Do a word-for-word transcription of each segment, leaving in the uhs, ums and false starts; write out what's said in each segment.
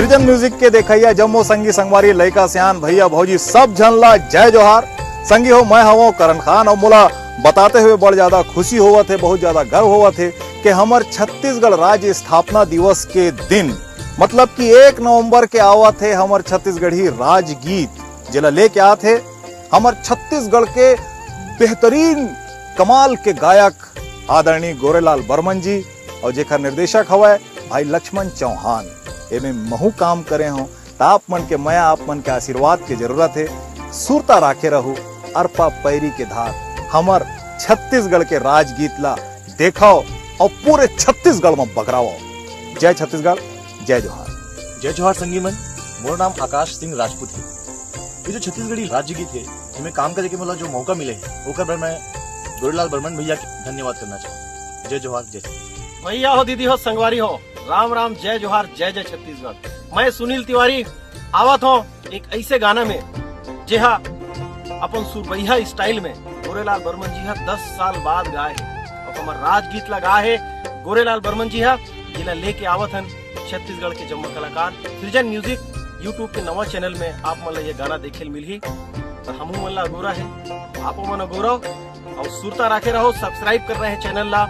जन म्यूजिक के देखइया जम्मो संगी संगवारी, लइका सियान, भैया भौजी, सब झन ला जय जोहार। संगी हो, मैं हवं करण खान अउ मोला बताते हुए बड़ ज्यादा खुशी होवत हे, बहुत ज्यादा गर्व होवत हे कि हमर छत्तीसगढ़ राज्य स्थापना दिवस के दिन, मतलब कि एक नवंबर के आवत हे हमर छत्तीसगढ़ी राजगीत, जेला लेके आत हे हमर छत्तीसगढ़ के बेहतरीन कमाल के गायक आदरणीय गोरेलाल बर्मन जी, अउ जेकर निर्देशक हवय भाई लक्ष्मण चौहान। एमे महू काम करे हों, त आप मन के मया, आप मन के आशीर्वाद के जरूरत हे। सुरता राखे रहू, अरपा पैरी के धार, हमर छत्तीसगढ़ के राजगीत ला देखव अउ पूरे छत्तीसगढ़ म बगरावव। जय छत्तीसगढ़, जय जोहार। जय जोहार संगी मन, मोर नाम आकाश सिंह राजपूत हे। ये जो छत्तीसगढ़ी राज्य गीत हे, इमे काम करे के मोला जो मौका मिले हे, ओकर बर मैं गोरेलाल बर्मन भैया के धन्यवाद करना चाहूँ। जय जोहार, जय छत्तीसगढ़। भैया हो, दीदी हो, संगवारी हो, राम राम, जय जोहार, जय जय छत्तीसगढ़। मैं सुनील तिवारी आवत हों एक ऐसे गाना में, जेहा अपन सुरबैया स्टाइल में गोरेलाल बर्मन जी हा दस साल बाद गाए हे। अब हमर राजगीत ला गाए हे गोरेलाल बर्मन जी हा, जेला लेके आवत हन छत्तीसगढ़ के जम्मो कलाकार। सृजन म्यूजिक YouTube के नवा चैनल में आप मन ला ये गाना देखे ल मिलही। त हमू मन ला अगोरा हे, आपो मन अगोरव अउ सुरता राखे रहो। सब्सक्राइब करना हे चैनल ला,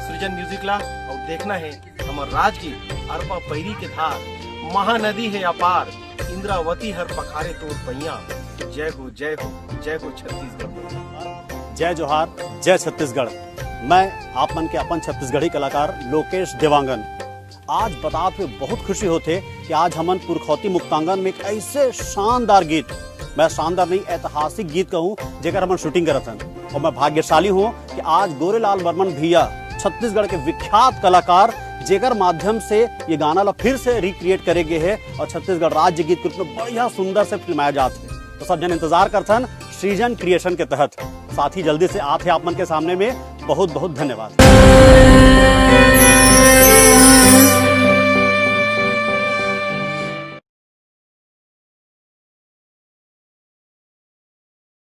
सृजन म्यूजिक ला, अउ देखना हे हमर राजगीत अरपा पैरी के धार, महानदी हे अपार, इंद्रावती हर पखारे तोर पैया। जय हो, जय हो, जय हो छत्तीसगढ़। जय जोहार, जय छत्तीसगढ़। मैं आप मन के अपन छत्तीसगढ़ी कलाकार लोकेश देवांगन। आज बतात हुए बहुत खुशी होथे कि आज हमन पुरखौती मुक्तांगन में एक ऐसे शानदार गीत, मैं शानदार नहीं, ऐतिहासिक गीत कहूँ, जेकर हमन शूटिंग करत हन। अउ मैं भाग्यशाली हों कि आज गोरेलाल बर्मन भैया, छत्तीसगढ़ के विख्यात कलाकार, जेकर माध्यम से ये गाना ला फिर से रिक्रिएट करे गे हे अउ छत्तीसगढ़ राज्य गीत के रूप में बढ़िया सुंदर से फिल्माया जात हे। त सब झन इंतजार करथन सृजन क्रिएशन के तहत। साथ ही जल्दी से आत हे आप मन के सामने में। बहुत बहुत धन्यवाद।